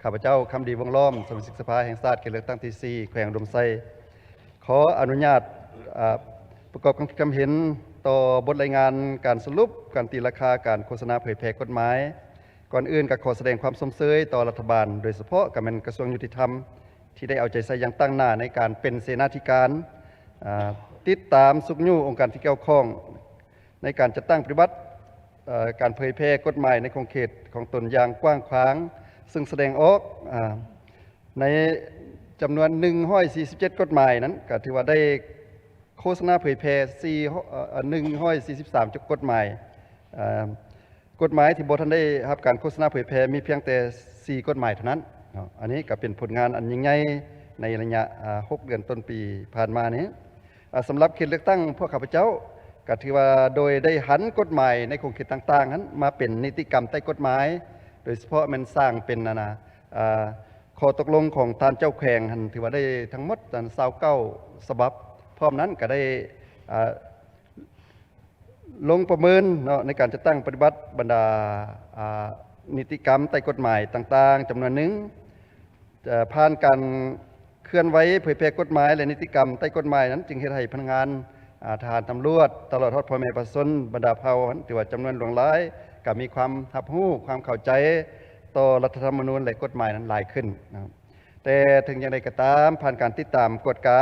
ຂ້າພະເຈົ້າ ຄຳດີ ວົງລ້ອມ ສະມາຊິກສະພາແຫ່ງຊາດ ເຂດເລືອກຕັ້ງທີສີ່ ແຂວງອຸດົມໄຊ ຂໍອະນຸຍາດ ອາ ປະກອບຄຳຄິດຄຳເຫັນຕໍ່ບົດລາຍງານການສະຫຼຸບການຕີລາຄາການໂຄສະນາເຜີຍແຜ່ກົດໝາຍ. ກ່ອນອື່ນກໍຂໍສະແດງຄວາມຊົມເຊີຍຕໍ່ລັດຖະບານ, ໂດຍສະເພາະກໍແມ່ນກະຊວງຍຸຕິທຳ ທີ່ໄດ້ເອົາໃຈໃສ່ຢ່າງຕັ້ງໜ້າໃນການເປັນເສນາທິການ ອາ ຕິດຕາມຊຸກຍູ້ອົງການທີ່ກ່ຽວຂ້ອງ ໃນການຈັດຕັ້ງປະຕິບັດ ເອີ ການເຜີຍແຜ່ກົດໝາຍໃນຂົງເຂດຂອງຕົນຢ່າງກວ້າງຂວາງ, ເຊິ່ງສະແດງອອກ ອາ ໃນຈຳນວນໜຶ່ງຮ້ອຍສີ່ສິບເຈັດກົດໝາຍນັ້ນ ກໍຖືວ່າໄດ້ໂຄສະນາເຜີຍແຜ່ສີ່ ເອີ ໜຶ່ງຮ້ອຍສີ່ສິບສາມກົດໝາຍ, ເອີ ກົດໝາຍທີ່ບໍ່ທັນໄດ້ຮັບການໂຄສະນາເຜີຍແຜ່ມີພຽງແຕ່ສີ່ກົດໝາຍເທົ່ານັ້ນເນາະ. ອັນນີ້ກໍເປັນຜົນງານອັນຍິ່ງໃຫຍ່ໃນໄລຍະ ອາ ຫົກເດືອນຕົ້ນປີຜ່ານມານີ້. ອາ ສຳລັບເຂດເລືອກຕັ້ງພວກຂ້າພະເຈົ້າ ກໍຖືວ່າໂດຍໄດ້ຫັນກົດໝາຍໃນຂົງເຂດຕ່າງໆນັ້ນມາເປັນນິຕິກຳໃຕ້ກົດໝາຍ, ໂດຍສະເພາະແມ່ນສ້າງເປັນ ອັນນະ ອາ ຂໍ້ຕົກລົງຂອງທ່ານເຈົ້າແຂວງຫັ້ນ ຖືວ່າໄດ້ທັງໝົດ ອັນ ຊາວເກົ້າສະບັບ. ພ້ອມນັ້ນກໍໄດ້ ອາ ລົງປະເມີນເນາະ ໃນການຈັດຕັ້ງປະຕິບັດບັນດາ ອາ ນິຕິກຳໃຕ້ກົດໝາຍຕ່າງໆຈຳນວນໜຶ່ງ. ຈະຜ່ານການເຄື່ອນໄຫວເຜີຍແຜ່ກົດໝາຍ ແລະ ນິຕິກຳໃຕ້ກົດໝາຍນັ້ນ ຈຶ່ງເຮັດໃຫ້ພະນັກງານ ອາ ທະຫານ, ຕຳຫຼວດ ຕະຫຼອດຮອດພໍ່ແມ່ປະຊາຊົນບັນດາເຜົ່າ ຖືວ່າຈຳນວນຫຼວງຫຼາຍ ກໍມີຄວາມຮັບຮູ້, ຄວາມເຂົ້າໃຈຕໍ່ລັດຖະທຳມະນູນ ແລະ ກົດໝາຍນັ້ນຫຼາຍຂຶ້ນເນາະ. ແຕ່ເຖິງຢ່າງໃດກໍຕາມ, ຜ່ານການຕິດຕາມກວດກາ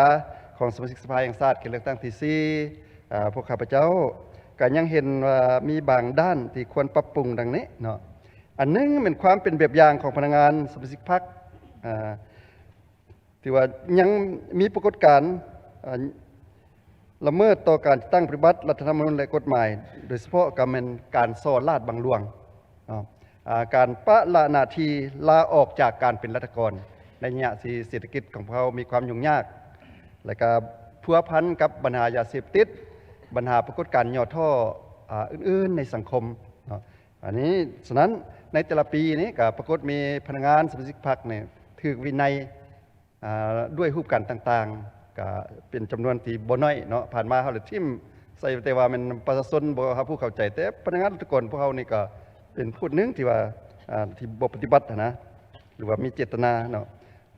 ຂອງສະມາຊິກສະພາແຫ່ງຊາດ ເຂດເລືອກຕັ້ງທີສີ່ ອາ ພວກຂ້າພະເຈົ້າກໍຍັງເຫັນວ່າມີບາງດ້ານທີ່ຄວນປັບປຸງດັ່ງນີ້ເນາະ. ອັນໜຶ່ງແມ່ນຄວາມເປັນແບບຢ່າງຂອງພະນັກງານສະມາຊິກພັກ ອາ ທີ່ວ່າຍັງມີປາກົດການ ອາ ລະເມີດຕໍ່ການຈັດຕັ້ງປະຕິບັດລັດຖະທຳມະນູນ ແລະ ກົດໝາຍ, ໂດຍສະເພາະກໍແມ່ນການສໍ້ລາດບັງຫຼວງເນາະ, ອາ ການປະລະໜ້າທີ່, ລາອອກຈາກການເປັນລັດຖະກອນໃນໄລຍະທີ່ເສດຖະກິດຂອງພວກເຮົາມີຄວາມຫຍຸ້ງຍາກ ແລະ ກໍພົວພັນກັບບັນຫາຢາເສບຕິດ, ບັນຫາປາກົດການຫຍໍ້ທໍ້ ອາ ອື່ນໆໃນສັງຄົມເນາະ. ອັນນີ້ ສະນັ້ນ ໃນແຕ່ລະປີນີ້ກໍປາກົດມີພະນັກງານສະມາຊິກພັກນີ້ຖືກວິໄນ ອາ ດ້ວຍຮູບການຕ່າງໆ ກະເປັນຈຳນວນທີ່ບໍ່ໜ້ອຍເນາະ. ຜ່ານມາເຮົາລະຖິ້ມໃສ່ແຕ່ວ່າແມ່ນປະຊາຊົນບໍ່ຮັບຮູ້ເຂົ້າໃຈ, ແຕ່ພະນັກງານລັດຖະກອນພວກເຮົານີ້ກໍເປັນຜູ້ໜຶ່ງທີ່ວ່າ ອາ ທີ່ບໍ່ປະຕິບັດຫັ້ນນະ ຫຼືວ່າມີເຈດຕະນາເນາະ.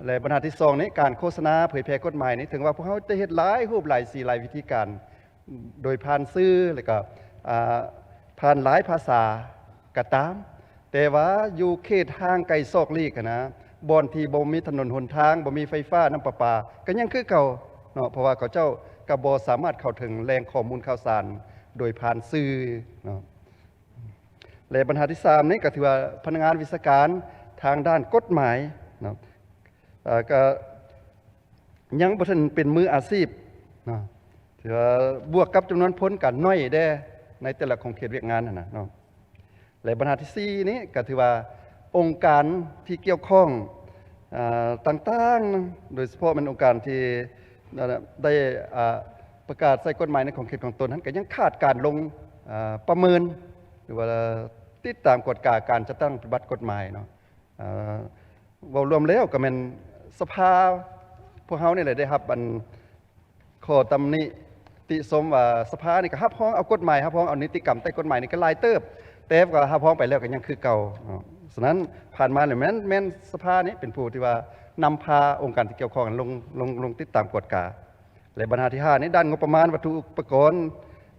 ແລະ ບັນຫາທີສອງນີ້ ການໂຄສະນາເຜີຍແຜ່ກົດໝາຍນີ້ ເຖິງວ່າພວກເຮົາຈະເຮັດຫຼາຍຮູບຫຼາຍສີຫຼາຍວິທີການ ໂດຍຜ່ານສື່ ແລ້ວກໍ ອາ ຜ່ານຫຼາຍພາສາກໍຕາມ, ແຕ່ວ່າຢູ່ເຂດຫ່າງໄກສອກຫຼີກຫັ້ນນະ ບ່ອນທີ່ບໍ່ມີຖະໜົນຫົນທາງ, ບໍ່ມີໄຟຟ້ານ້ຳປະປາ ກໍຍັງຄືເກົ່າເນາະ, ເພາະວ່າເຂົາເຈົ້າກໍບໍ່ສາມາດເຂົ້າເຖິງແຫຼ່ງຂໍ້ມູນຂ່າວສານໂດຍຜ່ານສື່ເນາະ. ແລະ ບັນຫາທີສາມນີ້ກໍຖືວ່າພະນັກງານວິຊາການທາງດ້ານກົດໝາຍເນາະ ເອີ ກໍຍັງບໍ່ທັນເປັນມືອາຊີບເນາະ, ຖືວ່າບວກກັບຈຳນວນຄົນກໍໜ້ອຍແດ່ໃນແຕ່ລະຂົງເຂດວຽກງານຫັ້ນນະເນາະ. ແລະ ບັນຫາທີສີ່ນີ້ກໍຖືວ່າອົງການທີ່ກ່ຽວຂ້ອງ ອາ ຕ່າງໆ ໂດຍສະເພາະແມ່ນອົງການທີ່ ໄດ້ ອາ ປະກາດໃຊ້ກົດໝາຍໃນຂົງເຂດຂອງຕົນຫັ້ນ ກໍຍັງຂາດການລົງ ອາ ປະເມີນ ຫຼືວ່າຕິດຕາມກວດກາການຈັດຕັ້ງປະຕິບັດກົດໝາຍເນາະ. ອາ ເວົ້າລວມແລ້ວກໍແມ່ນສະພາພວກເຮົານີ້ແຫຼະໄດ້ຮັບອັນ ຂໍ້ຕຳນິຕິຊົມວ່າສະພານີ້ກໍຮັບຮອງເອົາກົດໝາຍ, ຮັບຮອງເອົານິຕິກຳໃຕ້ກົດໝາຍນີ້ກໍຫຼາຍເຕີບ, ແຕ່ກໍຮັບຮອງໄປແລ້ວກໍຍັງຄືເກົ່າເນາະ. ສະນັ້ນ ຜ່ານມາແລ້ວແມ່ນ ແມ່ນສະພານີ້ເປັນຜູ້ທີ່ວ່ານຳພາອົງການທີ່ກ່ຽວຂ້ອງລົງ ລົງ ລົງຕິດຕາມກວດກາ. ແລະ ບັນຫາທີຫ້ານີ້ ດ້ານງົບປະມານວັດຖຸອຸປະກອນ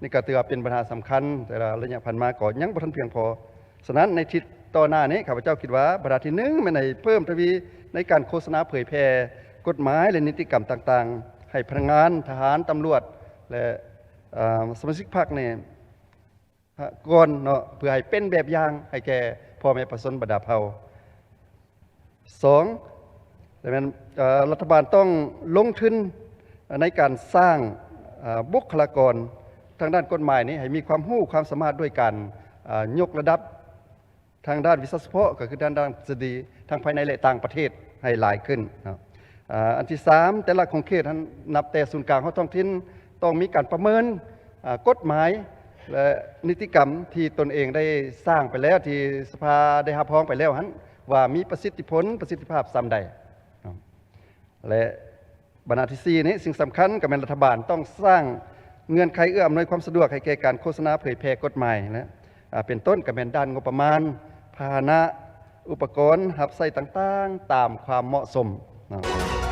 ນີ້ກໍຖືວ່າເປັນບັນຫາສຳຄັນ, ແຕ່ລະໄລຍະຜ່ານມາກໍຍັງບໍ່ທັນພຽງພໍ. ສະນັ້ນ ໃນທິດຕໍ່ໜ້ານີ້ ຂ້າພະເຈົ້າຄິດວ່າບັນຫາທີໜຶ່ງແມ່ນໃຫ້ເພີ່ມທະວີໃນການໂຄສະນາເຜີຍແຜ່ກົດໝາຍ ແລະ ນິຕິກຳຕ່າງໆ ໃຫ້ພະນັກງານ, ທະຫານ, ຕຳຫຼວດ ແລະ ເອີ ສະມາຊິກພັກນີ້ ກ່ອນເນາະ ເພື່ອໃຫ້ເປັນແບບຢ່າງໃຫ້ແກ່ພໍ່ແມ່ປະຊາຊົນບັນດາເຜົ່າ. ສອງ ແມ່ນ ເອີ ລັດຖະບານຕ້ອງລົງທຶນໃນການສ້າງ ເອີ ບຸກຄະລາກອນທາງດ້ານກົດໝາຍນີ້ໃຫ້ມີຄວາມຮູ້ຄວາມສາມາດດ້ວຍການ ເອີ ຍົກລະດັບ ທາງດ້ານວິຊາສະເພາະ ກໍຄືທາງດ້ານທິດສະດີ ທັງພາຍໃນ ແລະ ຕ່າງປະເທດໃຫ້ຫຼາຍຂຶ້ນເນາະ. ອາ ອັນທີສາມ ແຕ່ລະຂົງເຂດຫັ້ນ ນັບແຕ່ສູນກາງຮອດທ້ອງຖິ່ນ ຕ້ອງມີການປະເມີນ ອາ ກົດໝາຍ ແລະ ນິຕິກຳທີ່ຕົນເອງໄດ້ສ້າງໄປແລ້ວ ທີ່ສະພາໄດ້ຮັບຮອງໄປແລ້ວຫັ້ນ ວ່າມີປະສິດທິຜົນ ປະສິດທິພາບສ່ຳໃດເນາະ. ແລະ ບັນຫາທີສີ່ນີ້ ສິ່ງສຳຄັນກໍແມ່ນລັດຖະບານຕ້ອງສ້າງເງື່ອນໄຂເອື້ອອຳນວຍຄວາມສະດວກໃຫ້ແກ່ການໂຄສະນາເຜີຍແຜ່ກົດໝາຍ ແລະ ອາ ເປັນຕົ້ນກໍແມ່ນດ້ານງົບປະມານ, ພາຫະນະ, ອຸປະກອນຮັບໃຊ້ຕ່າງໆ ຕາມຄວາມເໝາະສົມເນາະ.